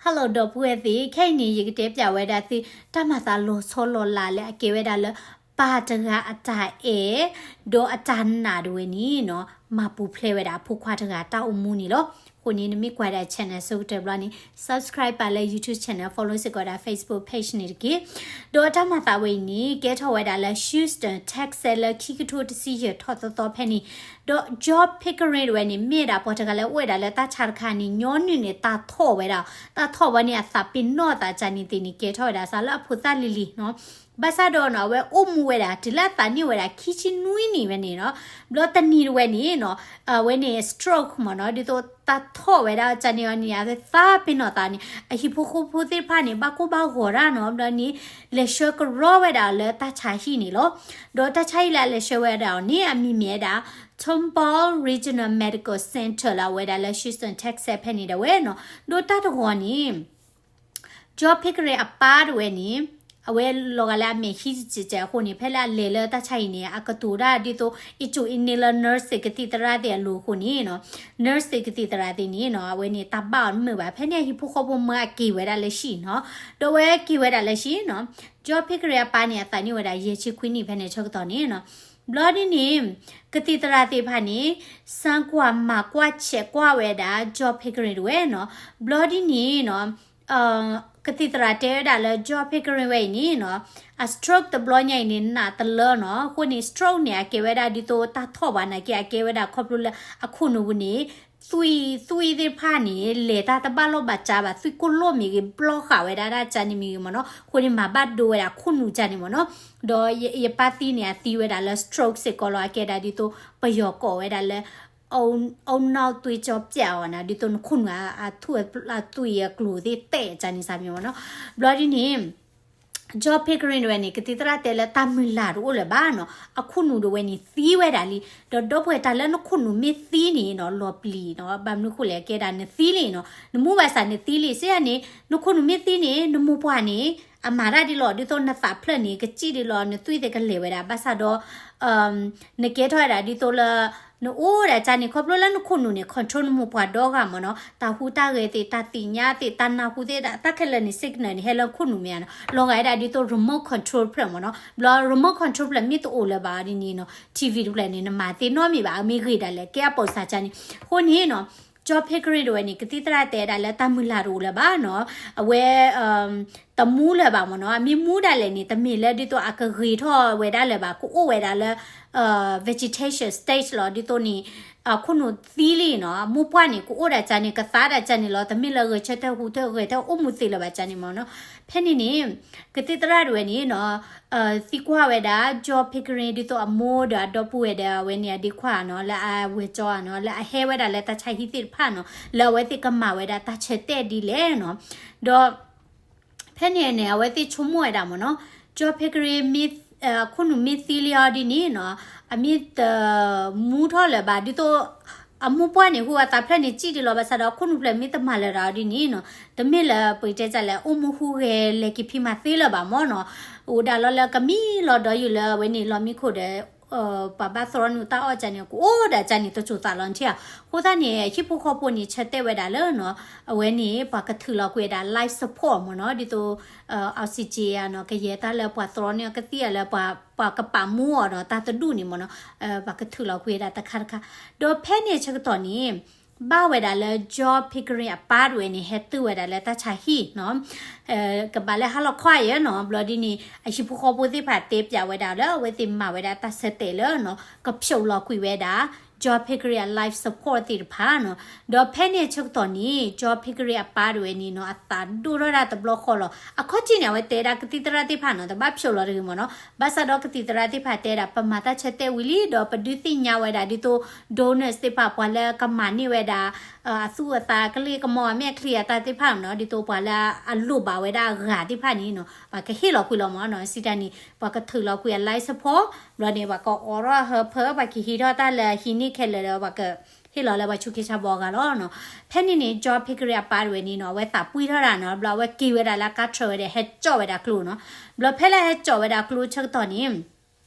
Hello ဒီပုၢ်ဝဲၢ်သ့ၣ်, ခဲအံၤန့ၣ် ယကတဲပၠးဝဲဒၣ်သု တၢ်မၤသးလီၤဆီလီၤလးလၢအကဲဝဲဒၣ်လၢ ပၢ်တဂၤအတၢ်အဲၣ် ဒီးအတၢ်နာ်တဝဲန့ၣ်နီၤ မၤပူၤဖျဲးဝဲဒၣ်အဖိခွါတဂၤတၢ်အိၣ်မူန့ၣ်လီၤ. အဃိန့ၣ် နမ့ၢ်ကွၢ်ဒၣ် channel အဆိကတၢၢ်တဘျီန့ၣ် subscribe ပၢ်လၢ YouTube channel, follow စ့ၢ်ကီးဒၣ် Facebook page န့ၣ်တက့ၢ်. ဒီးတၢ်မၤသးဝဲအံၤန့ၣ် ကဲထီၣ်ဝဲဒၣ်လၢ Houston Texas လၢခံကထိတဆံယဲၢ်ထီၣ်သီသီဖဲန့ၣ် ဒီး George Pickering တဝဲန့ၣ် မ့ၢ်ဝဲဒၣ်ပှၤတဂၤလၢအိၣ်ဝဲဒၣ်လၢတၢ်ဆါတခါန့ၣ် ညီနုၢ်န့ၣ် တၢ်ထီၣ်ဝဲဒၣ်, တၢ်ထီၣ်ဝဲန့ၣ် အသးပ့ၤနီၣ်သးကန့ၣ်သ့ၣ်န့ၣ် ကဲထီၣ်ဝဲဒၣ်စးလၢအဖိသၣ်လံၤလံၤနီၤ. ဘၣ်ဆၣ်ဒီးနီၤ အဝဲအိၣ်မူဝဲဒၣ် တုၤလၢအသးန့ၢ်ဝဲဒၣ် ခံဆံနွံနံၣ်ဝဲန့ၣ်နီၤ, ဘျီတနံၤတဝဲန့ၣ်နီၤ အဝဲန့ၣ် stroke မ့ၢ်နီၤ, ဒ်သိးတၢ်ထီၣ်ဝဲဒၣ်ကန့ၣ်အီၤန့ၣ် အသးပ့ၤနီၣ်သးန့ၣ် အဟံၣ်ဖိဃီဖိသ့ၣ်တဖၣ်န့ၣ် ဘၣ်ကိၢ်ဘၣ်ဂီၤတၢ်နီၤ, ဘျီန့ၣ် လဲၤဆှၢကရီဝဲဒၣ်လၢတၢ်ဆါဟံၣ်န့ၣ်လီၤ. ဒီးတၢ်ဆါဟံၣ်လၢအလဲၤဆှၢဝဲဒၣ်အီၤန့ၣ် အမံၤမ့ၢ်ဝဲဒၣ် Tomball Regional Medical Center လၢအဝဲဒၣ်လၢ Houston Texas ဖဲန့ၣ်ဒၣ်ဝဲနီၤ. ဒီးတၢ်တဂီၤန့ၣ် George Pickering အပၢ်တဝဲန့ၣ် အဝဲလီၤဂာ်လၢအမဲာ်ဟံးတစဲးစဲးအဃိန့ၣ် ဖဲလၢအလဲၤလၢတၢ်ဆါဟံၣ်န့ၣ် အကတိၤတၢ်ဒ်သိး အ့ၣ်ကူအ့ၣ်န့ၢ်လၢ nurse သ့ၣ်ကသံၣ်သရၣ်သ့ၣ်အလိၤအဃိန့ၣ်နီၤ, nurse သ့ၣ်ကသံၣ်သရၣ်သ့ၣ်န့ၣ်နီၤ အဝဲန့ၣ်တၢ်ဘၣ်အီၤတမုာ်ဘၣ်. ဖဲန့ၣ်အဟံၣ်ဖိဃီဖိမၢအက့ၤဝဲဒၣ်လၢဟံၣ်နီၤ, ဒီးအဝဲက့ၤဝဲဒၣ်လၢဟံၣ်နီၤ, George Pickering အပၢ်န့ၣ် အသးန့ၢ်ဝဲဒၣ်ယဲၢ်ဆံခွံနံၣ်ဖဲန့ၣ်ဆၢကတီၢ်န့ၣ်နီၤ. ဘျီဒ်န့ၣ် ကသံၣ်သရၣ်သ့ၣ်တဖၣ်န့ၣ် စမ်းကွၢ်မၤကွၢ် check ကွၢ်ဝဲဒၣ် George Pickering တဝဲနီၤ. ဘျီဒ်န့ၣ်နီၤ ကသံၣ်သရၣ်တဲဝဲဒၣ်လၢ George Pickering ဝဲအံၤန့ၣ်နီၤ အ stroke တဘျီညါအံၤန့ၣ် နာ်တလၢနီၤ. အဃိန့ၣ် stroke န့ၣ် အကဲဝဲဒၣ်ဒ်သိးတၢ်ထီၣ်ဘၣ်နာ်က့ အကဲဝဲဒၣ်ခီဖျိလၢအခိၣ်နူာ်ပူၤန့ၣ် သွံၣ် သွံၣ်သ့ၣ်တဖၣ်န့ၣ် လဲၤတၢ်တဘၣ်လီၢ်ဘၣ်စးဘၣ်, သွံၣ်ကိၢ်လိၣ်မ့ၢ်ဂ့ၤ ဘျီဃာ်ဝဲဒၣ်တၢ်ကန့ၣ်မ့ၢ်ဂ့ၤမ့ၢ်နီၤ. အဃိန့ၣ် မၤဘၣ်ဒိဝဲဒၣ်ခိၣ်နူာ်ကန့ၣ်မ့ၢ်နီၤ. ဒီးယပၢ်သံန့ၣ် အသံဝဲဒၣ်လၢ stroke စ့ၢ်ကီးလီၤ. အကဲဒၣ်ဒ်သိး ပယီၤကိးဝဲဒၣ်လၢ အ အ နောက်သွေးကြောပြတ် အီၤနီၤ, ဒ်သိးနခိၣ်နူာ်အ အသွံၣ်အသွံၣ်အကျိၤသ့ၣ်တဲာ်ကန့ၣ်စ့ၢ်မ့ၢ်နီၤ. ဘျီဒ်န့ၣ် George Pickering တဝဲန့ၣ် ကသံၣ်သရၣ်တဲလၢတၢ်မုၢ်လၢ်တအိၣ်လၢၤဘၣ်နီၤ, အခိၣ်နူာ်တဝဲန့ၣ်သံဝဲဒၣ်လံ. ဒီးဒီပုၢ်ဝဲၢ်တၢ်လၢနခိၣ်နူာ်မ့ၢ်သံန့ၣ်နီၤ လီၤပျံၤနီၤ, ဘၣ်မနုၤဃိလဲၣ် အကဲဒၣ်နသံလံနီၤ, နမူဘၣ်ဆၣ်နသံလံ, စ့ၢ်န့ၣ် နခိၣ်နူာ်မ့ၢ်သံန့ၣ် နမိၢ်ပှၢ်န့ၣ် အမၤတၢ်ဒ်လီၤ, ဒ်သိးနသးဖျၢၣ်န့ၣ် ကစံၣ်ဒ်လီၤ, နသွံၣ်သ့ၣ်ကလဲၤဝဲဒၣ်, ဘၣ်ဆၣ်ဒီး နကဲထီၣ်ဝဲဒၣ်ဒ်သိးလၢ နအိၣ်ဒၣ်ကန့ၣ် ခီဖျိလၢနခိၣ်နူာ်န့ၣ် control နမိၢ်ပှၢ်ဒီဂၤမ့ၢ်နီၤ, တၢ်ဟူးတၢ်ဂဲၤသ့ၣ် တၢ်သ့ၣ်ညါသ့ၣ် တၢ်နၢ်ဟူသ့ၣ် တၢ်ခဲလၢာ်န့ၣ် signal န့ၣ် ဟဲလၢခိၣ်နူာ်မ့ၢ်ဧါနီၤ, လီၤဂာ်ဝဲဒၣ်ဒ်သိး remote control ဖျၢၣ်မ့ၢ်နီၤ. ဘျီ remote control ဖျၢၣ်မ့ၢ်တအိၣ်လၢၤဘၣ်ဒ်န့ၣ်နီၤ TV တဖျၢၣ်န့ၣ် နမၤသ့နီတမံၤဘၣ်, အမ့ၢ်ဂ့ၤဒၣ်လဲာ် ကဲအပိာ်စၢ်ကန့ၣ်. အဃိန့ၣ်နီၤ George Pickering တဝဲန့ၣ် ကသံၣ်သရၣ်တဲဒၣ်လၢတၢ်မုၢ်လၢ်တအိၣ်လၢၤဘၣ်နီၤ, အဝဲ တမူလၢၤဘၣ်မ့ၢ်နီၤ, အမ့ၢ်မူဒၣ်လဲာ်န့ၣ် တမ့ၢ်လၢဒ်သိးအကဂ့ၤထီၣ်ဝဲဒၣ်လၢၤဘၣ်, ကအိၣ်ဝဲဒၣ်လၢ vegetation stage လီၤ, ဒ်သိးန့ၣ် အခိၣ်နူာ်သံလံနီၤ, မိၢ်ပှၢ်န့ၣ် ကအိၣ်ဒၣ်ကန့ၣ် ကသါဒၣ်ကန့ၣ်လီၤ, တမ့ၢ်လၢဂဲၤဆၢထၢၣ်ဟူးထၢၣ်ဂဲၤထၢၣ်အိၣ်မူသ့လၢၤဘၣ်ကန့ၣ်မ့ၢ်နီၤ. ဖဲန့ၣ်န့ၣ် ကသံၣ်သရၣ်တဝဲန့ၣ်နီၤ သံကွၢ်ဝဲဒၣ် George Pickering ဒ်သိးအမိၢ်ဒီးအဒီပုၢ်ဝဲၢ်ဒီးအဝဲန့ၣ်အဒ့ခွါနီၤ လၢအဝဲၢ်ကၠီနီၤ လၢအဟဲဝဲဒၣ်လၢတၢ်ဆါဟံၣ်သ့ၣ်တဖၣ်နီၤ လၢအဝဲသ့ၣ်ကမၤဝဲဒၣ်တၢ်ဆၢတဲာ်ဒ်လဲၣ်နီၤ. ဒီး ဖဲန့ၣ်န့ၣ် အဝဲသ့ၣ်ဆိကမိၣ်ဝဲဒၣ်မ့ၢ်နီၤ George Pickering မ့ၢ် အခိၣ်နူာ်မ့ၢ်သံလံအီၤဒ်န့ၣ်နီၤ အမ့ၢ်တမူထီၣ်လၢၤဘၣ် ဒ်သိး အမိၢ်ပှၢ်န့ၣ် ဟူအသးဖျၢၣ်န့ၣ် ကံၣ်ဒံးလီၤ ဘၣ်ဆၣ်ဒီးအခိၣ်နူာ်ဖျၢၣ်မ့ၢ်တမၤလၢၤဒၣ်အီၤဒ်န့ၣ်နီၤ တမ့ၢ်လၢပတဲတၢ်လဲၣ် အိၣ်မူဟူးဂဲၤလဲၤက့ၤဖံးမၤသ့လၢၤဘၣ်မ့ၢ်နီၤ. အိၣ်ဒၣ်လီၤလၢကမံလီၤဒီးယုာ်လၢအဝဲန့ၣ်လီၤမံခိၣ်ဒီး ပှၤဘၣ်သရီနုာ်တၢ်အီၣ်ကန့ၣ် ကအိၣ်ဒၣ်ကန့ၣ်တစိၤသးလီၤထံၣ်ဧါ. အဃိသတးန့ၣ် ဟံၣ်ဖိဃီဖိန့ၣ် ဆၢတဲာ်ဝဲဒၣ်လၢနီၤ အဝဲန့ၣ် ပှၤကထုးလီၤကွံာ်ဝဲဒၣ် life support မ့ၢ်နီၤ ဒ်သိး oxygen ဧါနီၤ ကယဲၢ်တၢ်လၢပှၤသရီန့ၢ် ကသံၣ်ဧါလၢပှၤကပာ်မူအီၤဒီးတၢ်တဒူၣ်န့ၣ်မ့ၢ်နီၤ ပှၤကထုးလီၤကွံာ်ဝဲဒၣ်တခါတခါ ဒီးဖဲန့ၣ်ဆၢကတီၢ်န့ၣ် ဘၣ်ဝဲဒၣ်လၢ George Pickering အပၢ်တဝဲန့ၣ် ဟဲတုၤဝဲဒၣ်လၢတၢ်ဆါဟံၣ်နီၤ ကဘၣ်လၢဟါလီၤခီယဲနီၤ ဘျီဒ်န့ၣ် အဟံၣ်ဖိဃီဖိသ့ၣ်တဖၣ်တဲပၠးဝဲဒၣ်လၢအဝဲသ့ၣ်မၤဝဲဒၣ်တၢ်ဆၢတဲာ်လၢနီၤ ကဖျိးလီၤကွံာ်ဝဲဒၣ် George Pickering အ life support သ့ၣ်တဖၣ်နီၤ ဒီးဖဲန့ၣ်ဆၢကတီၢ်န့ၣ် George Pickering အပၢ်တဝဲန့ၣ်နီၤ အသးဒိၣ်ထီၣ်ဒၣ်တဘျီဃီလီၤ. အခီၣ်ထံးန့ၣ် အဝဲတဲဒၣ်ကသံၣ်သရၣ်သ့ၣ်တဖၣ်နီၤ တဘၣ်ဖျိးလီၤတဂ့ၤမ့ၢ်နီၤ ဘၣ်ဆၣ်ဒီးကသံၣ်သရၣ်သ့ၣ်တဖၣ်တဲဒၣ် ပမၤတၢ်ဆၢတဲာ်ဝံၤလံ ဒီးပဒုးသ့ၣ်ညါဝဲဒၣ်ဒ်သိး donors သ့ၣ်တဖၣ် ပှၤလၢကမၤန့ၢ်ဝဲဒၣ် အသူၣ်အသးကလ့ကမီၤအမဲာ်ချံအတၢ်သ့ၣ်တဖၣ်နီၤ ဒ်သိးပှၤလၢအလိၣ်ဘၣ်ဝဲဒၣ်အဂၤသ့ၣ်တဖၣ်န့ၣ်နီၤ ပှၤကဟ့ၣ်လီၤကွံာ်လီၤမ့ၢ်နီၤ စံးတၢ်န့ၣ် ပှၤကထုးလီၤကွံာ်အ life support ဘျီန့ၣ် ပှၤကအိးထီၣ်ဟၢဖၢ ပှၤကဟံးထီၣ်တၢ်လၢဟံးန့ၢ်ခဲလၢာ်ဒီး ပှၤကဟ့ၣ်လီၤလၢပှၤဆူးက့ဆါဘီအဂၤလီၤနီၤ. ဖဲန့ၣ်န့ၣ် George Pickering အပၢ်တဝဲန့ၣ်နီၤ အဝဲသးပှံၢ်ထီၣ်ဒၣ်နီၤ ဘျီအဝဲက့ၤဝဲဒၣ်လၢကါထြၢဝဲဒီး ဟဲကၠီၣ်ဝဲဒၣ်ကျိနီၤ. ဘျီဖဲလၢဟဲကၠီၣ်ဝဲဒၣ်ကျိဆၢကတီၢ်န့ၣ်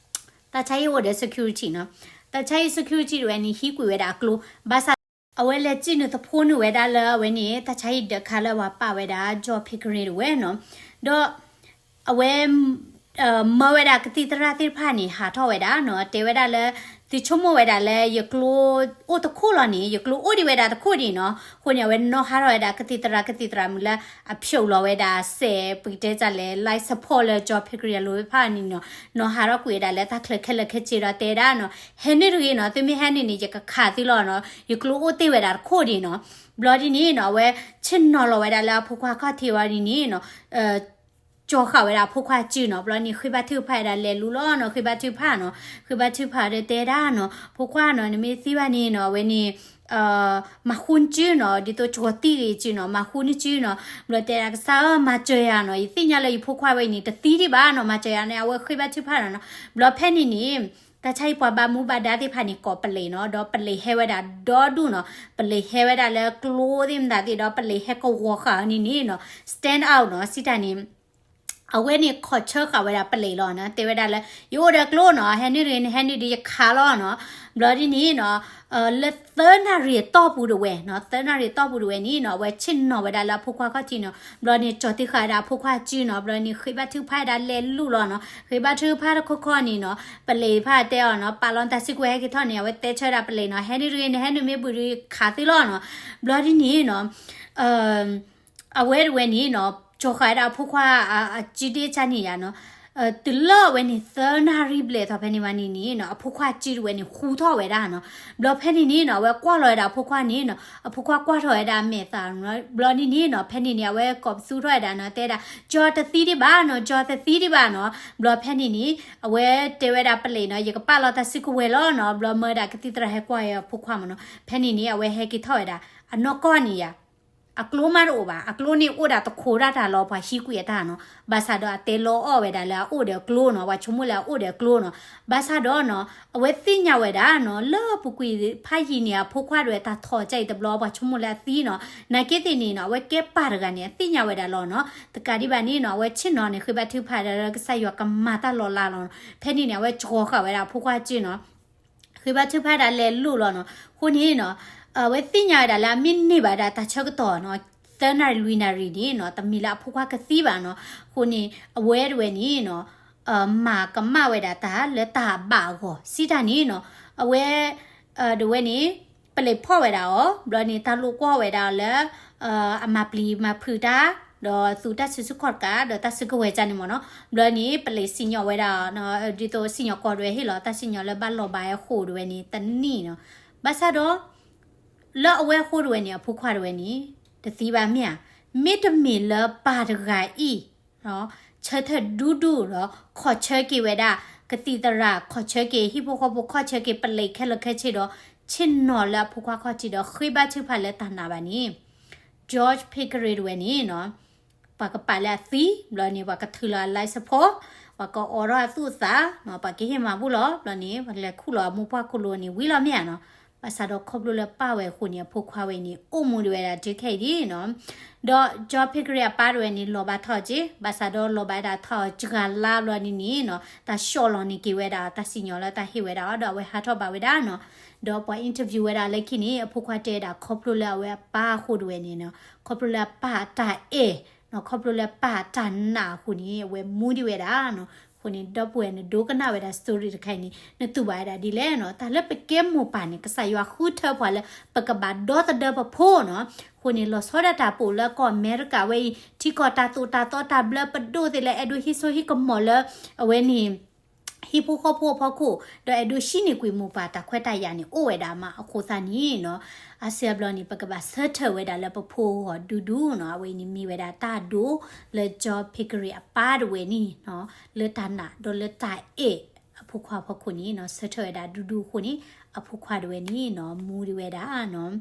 တၢ်ဆါဟံၣ်အိၣ်ဒီး security နီၤ တၢ်ဆါဟံၣ် security တဝဲန့ၣ် ဟံးကွံာ်ဝဲဒၣ်အကျိ ဘၣ်ဆၣ် အဝဲလဲၤစံၣ်နုာ်သဖှိနုာ်ဝဲဒၣ်လၢအဝဲန့ၣ် တၢ်ဆါဟံၣ်ဒၢးခါလၢပှၤပာ်ဝဲဒၣ် John Pickering တဝဲနီၤ, ဒီး အဝဲ မၢဝဲဒၣ်ကသံၣ်သရၣ်သ့ၣ်တဖၣ်န့ၣ် ဟးထီၣ်ဝဲဒၣ်နီၤ, တဲဝဲဒၣ်လၢ သုဆိကမိၣ်ဝဲဒၣ်လၢယကျိအိၣ်တခိၣ်လီၤန့ၣ် ယကျိအိၣ်ဒံးဝဲဒၣ်တခိၣ်ဒံးနီၤ, အဃိန့ၣ် အဝဲနီၣ်ဟးထီၣ်ဝဲဒၣ်ကသံၣ်သရၣ်ကသံၣ်သရၣ်မုၣ်လၢ အဖျိးလီၤဝဲဒၣ်စဲး ပကတဲတၢ်လဲၣ် life support လၢ John Pickering အလိၤဖၣ်န့ၣ်နီၤ, နီၣ်ဟးထီၣ်ကွံာ်ဝဲဒၣ်လၢတၢ်ချၢခဲလၢာ်ခဲဆ့ဒီးတဲဒၣ်နီၤ, ဟဲနုာ်တဂ့ၤနီၤ, သုမ့ၢ်ဟဲနုာ်န့ၣ် ယကခးသုလီၤနီၤ, ယကျိအိၣ်တ့ၢ်ဝဲဒၣ်တခိၣ်ဒံးနီၤ, ဘျီဒ်န့ၣ်နီၤ အဝဲဆ့ၣ်နီၤလီၤဝဲဒၣ်လၢအဖိခွါခီၣ်ထံးဝံၤဒ်န့ၣ်နီၤ ကၠီၤဃာ်ဝဲဒၣ်အဖိခွါစုနီၤ, ဘျီန့ၣ် ဃ့ဘါထုကဖၣ်ဝဲဒၣ်လဲၤလူၤလီၤနီၤ, ဃ့ဘါထုကဖၣ်နီၤ, ဃ့ဘါထုကဖၣ်ဒီးတဲဒၣ်နီၤ, ဖိခွါနီၤ နမ့ၢ်သံဘၣ်န့ၣ်နီၤ အဝဲန့ၣ် မၤဃူနစုနီၤ, ဒ်သိးကၠီၤတံၢ်ဂ့ၤစုနီၤ, မၤဃူနစုနီၤ, ဘျီတဲဒၣ်ကစၢ်ဧၢ မၤစၢၤယၤနီၤ, ယသ့ၣ်ညါလၢယဖိခွါဝဲအံၤန့ၣ် တသံဒံးဘၣ်နီၤ, မၤစၢၤယၤန့ၣ် အဝဲဃ့ဘါထုကဖၣ်နီၤနီၤ, ဘျီဖဲန့ၣ်န့ၣ် တၢ်ဆါဟံၣ်ပှၤဘၣ်မူဘၣ်ဒါသ့ၣ်တဖၣ်န့ၣ် ကိးပလံးနီၤ, ဒီးပလံးဟဲဝဲဒၣ်ဒီဒူၣ်နီၤ, ပလံးဟဲဝဲဒၣ်လၢကျိသ့ၣ်မတၤသ့ၣ်ဒီး ပလံးဟဲကဝီၤဃာ်န့ၣ်န့ၣ်နီၤ, stand out နီၤ, စံးတၢ်န့ၣ် အဝဲန့ၣ်ခိးဆၢဃာ်ဝဲဒၣ်ပလံးလီၤနီၤ, တဲဝဲဒၣ်လၢ ယအိၣ်ဒီးကျိနီၤ, ဟဲနုာ်တဂ့ၤ နဟဲနုာ်ဒီးယခးလီၤနီၤ, ဘျီဒ်န့ၣ်နီၤ လၢသၢနၣ်ရံၣ်အတီၢ်ပူၤတဝဲနီၤ, သၢနၣ်ရံၣ်အတီၢ်ပူၤတဝဲန့ၣ်နီၤ အဝဲဆ့ၣ်နီၤဝဲဒၣ်လၢအဖိခွါခီၣ်ထံးနီၤ, ဘျီန့ၣ် ကၠီၤတံၢ်ဃာ်ဝဲဒၣ်အဖိခွါစုနီၤ, ဘျီန့ၣ် ဃ့ဘါထုကဖၣ်ဝဲဒၣ်လဲၤလူၤလီၤနီၤ, ဃ့ဘါထုကဖၣ်တခီခီန့ၣ်နီၤ, ပလံးတဖၣ်တဲအီၤနီၤ, ပာ်လီၤတၢ်စုကဝဲၤဟဲက့ၤထီၣ်န့ၣ် အဝဲတဲဆၢဒၣ်ပလံးနီၤ, ဟဲနုာ်တဂ့ၤ နဟဲနုာ်မ့ၢ်ဘုးဒီးခးသုလီၤနီၤ, ဘျီဒ်န့ၣ်နီၤ အဝဲတဝဲန့ၣ်နီၤ ကၠီၤဃာ်ဝဲဒၣ်အဖိခွါအစုဒ့ၣ်ကၢ်န့ၣ်ယါနီၤ, တုၤလၢအဝဲန့ၣ် သၢနၣ်ရံၣ်ဘျဲၣ်ထီၣ်ဖဲန့ၣ်ဝံၤန့ၣ်န့ၣ်နီၤ အဖိခွါစုတဝဲန့ၣ် ဃူထီၣ်ဝဲဒၣ်နီၤ, ဘျီဖဲန့ၣ်န့ၣ်နီၤ အဝဲကွၢ်လီၤဝဲဒၣ်အဖိခွါန့ၣ်နီၤ အဖိခွါကွၢ်ထီၣ်ဝဲဒၣ်အမဲာ်သးနီၤ, ဘျီန့ၣ်န့ၣ်နီၤ ဖဲန့ၣ်န့ၣ် အဝဲကိးပသူထီၣ်ဝဲဒၣ်နီၤ တဲဒၣ် ကၠီၤတသံဒံးဘၣ်နီၤ ကၠီၤတသံဒံးဘၣ်နီၤ, ဘျီဖဲန့ၣ်န့ၣ် အဝဲတဲဝဲဒၣ်ပလံးနီၤ ယကပာ်လီၤတၢ်စုကဝဲၤလီၤနီၤ, ဘျီမၢဒၣ်ကသံၣ်သရၣ်ဟဲကွၢ်အဖိခွါမးနီၤ, ဖဲန့ၣ်န့ၣ် အဝဲဟဲက့ၤထီၣ်ဝဲဒၣ် အနီၢ်ကီၢ်န့ၣ်ယါ အကျိမးတအိၣ်ဘၣ်, အကျိန့ၣ်အိၣ်ဒၣ်တခိးဒၣ်တၢ်လီၤ ပှၤဟံးကွံာ်အတၢ်နီၤ, ဘၣ်ဆၣ်ဒီးအတဲလီအီၣ်ဝဲဒၣ်လၢအအိၣ်ဒီးအကျိနီၤ, ပှၤဆိကမိၣ်လၢအအိၣ်ဒီးအကျိနီၤ, ဘၣ်ဆၣ်ဒီးနီၤ အဝဲသ့ၣ်ညါဝဲဒၣ်နီၤ လၢအပူၤကွံာ်ဖးယံာ်န့ၣ် အဖိခွါတဝဲတၢ်ထီၣ်ကအံၤတဘျီ ပှၤဆိကမိၣ်လၢအသံနီၤ, နာ်က့သ့ၣ်န့ၣ်နီၤ အဝဲကဲပၢ်တဂၤန့ၣ် အသ့ၣ်ညါဝဲဒၣ်လီၤနီၤ, တကးဒံးဘၣ်န့ၣ်နီၤ အဝဲဆ့ၣ်နီၤန့ၣ် ဃ့ဘါထုကဖၣ်ဒၣ်လၢကစၢ်ယွၤကမၤတၢ်လီၤလးလီၤနီၤ, ဖဲန့ၣ်န့ၣ် အဝဲကၠီၤဃာ်ဝဲဒၣ်အဖိခွါစုနီၤ ဃ့ဘါထုကဖၣ်ဒၣ်လဲၤလူၤလီၤနီၤ, အဃိန့ၣ်နီၤ အဝဲသ့ၣ်ညါဝဲဒၣ်လၢအမ့ၢ်န့ၢ်ဘၣ်ဒၣ်တၢ်ဆၢကတီၢ်နီၤ သၢနၣ်ရံၣ်လွံၢ်နၣ်ရံၣ်န့ၣ်နီၤ တမ့ၢ်လၢအဖိခွါကသံဘၣ်နီၤ, အဃိန့ၣ် အဝဲတဝဲန့ၣ်နီၤ မၤကမၣ်ဝဲဒၣ်တၢ်လၢတၢ်ဘၣ်အဂီၢ် စံးတၢ်န့ၣ်နီၤ, အဝဲ တဝဲန့ၣ် ပလံးဖီၣ်ဝဲဒၣ်အီၤ ဘျီန့ၣ် တၢ်လိာ်ကွီၢ်ဝဲဒၣ်အီၤလၢ အမၤပျံၤမၤဖုးတၢ် ဒီးသူတၢ်စုဆူၣ်ခီၣ်တကး ဒီးတၢ်စုကဝဲၤကၢ်န့ၣ်မ့ၢ်နီၤ, ဘျီန့ၣ် ပလံးစံၣ်ညီၣ်ဝဲဒၣ် ဒ်သိးစံၣ်ညီၣ်ကွီၢ်တဝဲဟ့ၣ်လီၤ တၢ်စံၣ်ညီၣ်လၢဘၣ်လီၤဘၣ်အဃိတဝဲန့ၣ် တနံၣ်နီၤ, ဘၣ်ဆၣ်ဒီး လၢအဝဲအဃိတဝဲန့ၣ် အဖိခွါတဝဲန့ၣ် တသံဘၣ်မ့ၢ်ဧါ, မ့တမ့ၢ်လၢပၢ်တဂၤအံၤ ဆၢထၢၣ်ဒူဒူဒီး ခိးဆၢက့ၤဝဲဒၣ် ကသံၣ်သရၣ် ခိးဆၢက့ၤ ဟံၣ်ဖိဃီဖိ ခိးဆၢက့ၤပလံးခဲလၢာ်ခဲဆ့ဒီး ဆ့ၣ်နီၤလၢအဖိခွါခီၣ်ထံးဒီး ဃ့ဘါထုကဖၣ်လၢတၢ်နာ်ဘၣ်န့ၣ် John Pickering တဝဲန့ၣ်နီၤ ပှၤကပာ်လၢအသံ ဘျီန့ၣ် ပှၤကထုးလီၤအ life support ပှၤကအိးထီၣ်အသူၣ်အသး ပှၤကဟ့ၣ်မၤဘူၣ်လီၤ ဘျီန့ၣ် ပှၤလဲၤခူၣ်လီၤအမိၢ်ပှၢ်ခိၣ်လိၤန့ၣ် ဝံၤလီၤမ့ၢ်ဧါနီၤ, ဘၣ်ဆၣ်ဒီးခီဖျိလၢပၢ်ဝဲအဃိန့ၣ် အဖိခွါဝဲန့ၣ် အိၣ်မူဒံးဝဲဒၣ်တုၤခဲအံၤဒ်နီၤ, ဒီး John Pickering အပၢ်တဝဲန့ၣ် လီၤဘၣ်ထီၣ်က့ၤ ဘၣ်ဆၣ်ဒီးလီၤဘၣ်ဒၣ်ထီၣ်စှၤလါဘျီန့ၣ်န့ၣ်နီၤ တၢ်ဆှီလီၤန့ၢ်က့ၤဝဲဒၣ် တၢ်စံၣ်ညီၣ်လၢတၢ်ဟ့ၣ်ဝဲဒၣ်အီၤ ဒီးအဝဲဟးထီၣ်ဘၣ်ဝဲဒၣ်နီၤ, ဒီးပှၤ interview ဝဲဒၣ်လၢခံန့ၣ် အဖိခွါတဲဝဲဒၣ် ခီဖျိလၢအဝဲအပၢ်အဃိတဝဲန့ၣ်နီၤ ခီဖျိလၢအပၢ်အတၢ်အဲၣ်နီၤ ခီဖျိလၢပၢ်အတၢ်နာ်အဃိန့ၣ် အဝဲမူဒံးဝဲဒၣ်နီၤ, အဃိန့ၣ် ဒီပုၢ်ဝဲၢ်နဒိကနၣ်ဝဲဒၣ် story တခါအံၤန့ၣ် နတူၢ်ဘၣ်ဝဲဒၣ်ဒ်လဲၣ်နီၤ, တၢ်လၢပကဲမိၢ်ပၢ်န့ၣ် ကစၢ်ယွၤဃုထၢပှၤလၢ ပကဘၣ်ဒီသဒၢပဖိနီၤ, အဃိန့ၣ် လီၤဆီဒၣ်တၢ်ပိာ်လၢကီၢ်အမဲရကၤဝဲအံၤ ထံကီၢ်တၢ်သိၣ်တၢ်သီတၢ်ဘျၢပဒိၣ်သ့ၣ်လၢအဲၣ်ဒိးဟံးစိဟံးကမီၤလၢ အဝဲန့ၣ် ဟံၣ်ဖိဃီဖိအဖီခိၣ် ဒီးအဲၣ်ဒိးဟံးန့ၢ်ကွံာ်မိၢ်ပၢ်တၢ်ခွဲးတၢ်ယာ်န့ၣ် အိၣ်ဝဲဒၣ်မးအဃိသတးန့ၣ်နီၤ, အါစုအါဘျီန့ၣ် ပကဘၣ်ဆၢထၢၣ်ဝဲဒၣ်လၢပဖိအဂီၢ်ဒူဒူနီၤ, အဝဲအံၤန့ၣ်မ့ၢ်ဝဲဒၣ်တၢ်ဒိလၢ John Pickering အပၢ်တဝဲန့ၣ်နီၤ, လၢတၢ်နာ်ဒီးလၢတၢ်အဲၣ်အဖိခွါအဖီခိၣ်န့ၣ်နီၤ, ဆၢထၢၣ်ဝဲဒၣ်ဒူဒူအဃိန့ၣ် အဖိခွါတဝဲန့ၣ်နီၤ မူဒံးဝဲဒၣ်နီၤ,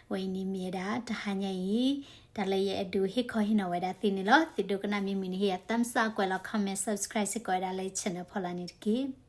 အဝဲအံၤန့ၣ်မ့ၢ်ဝဲဒၣ်တဟါညါအံၤ တၢ်လၢယအဲၣ်ဒိးဟ့ၣ်ခီဟ့ၣ်နီၤဝဲဒၣ်သုန့ၣ်လီၤ, သုဒိကနၣ်မ့ၢ်မုာ်န့ၣ် ဟ့ၣ်ယၤ thumbs up ကွဲးလီၤ comment subscribe စ့ၢ်ကီးဝဲဒၣ်လၢယ channel ဖီလာ်န့ၣ်တက့ၢ်.